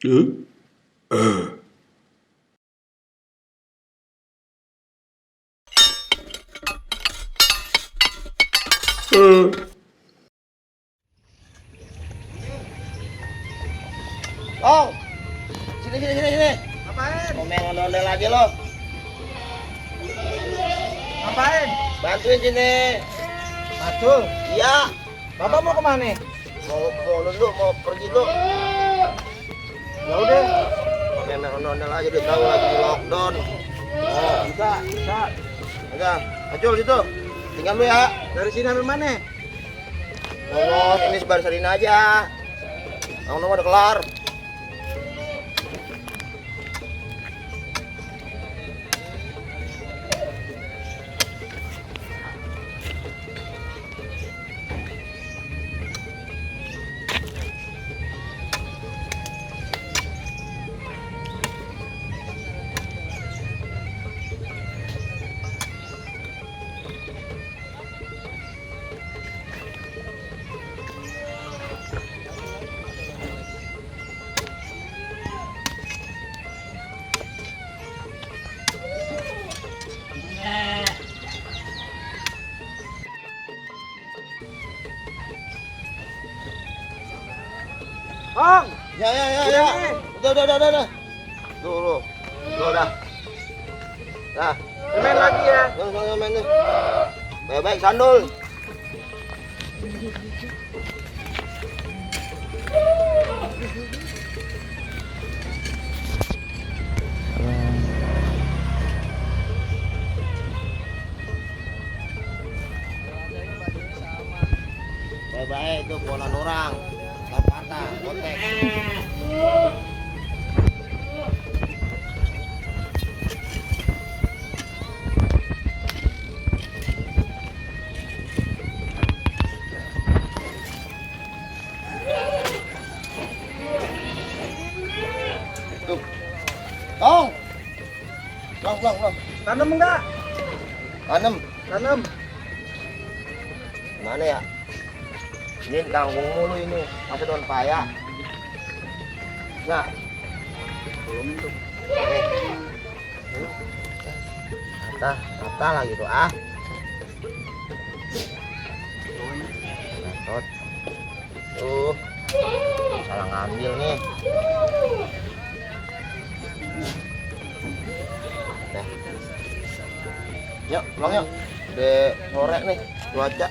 Ừ. Ừ. Oh, sini. Ngapain? Ngomel ondel lagi lo. Ngapain? Bantuin sini. Macul. Iya. Bapak mau kemana? Mau dulu, mau pergi tuh. Ya udah. Ngomel ondel aja udah tahu lagi di lockdown. Oh, bisa. Udah, Acul situ. Tinggal lu ya. Dari sini ambil mana? Ngomong ini sebar sarin aja. Ngomong udah kelar. Bang, Ya. Udah. Dulu. Udah. Dah. main lagi ya. Main tuh. Baik-baik sandul. Baik-baik tuh ponan orang. Lapata, kontek. Tuh. Tong. Pulang. Tanam enggak? Tanam. Tanam. Mana ya? Ini tanggung mulu ini. Masa daun paya. Nah. Belum itu. Kata lagi tuh ah. Tot. Tuh. Salah ngambil nih. Yuk, pulang yuk. Udah sore nih cuaca.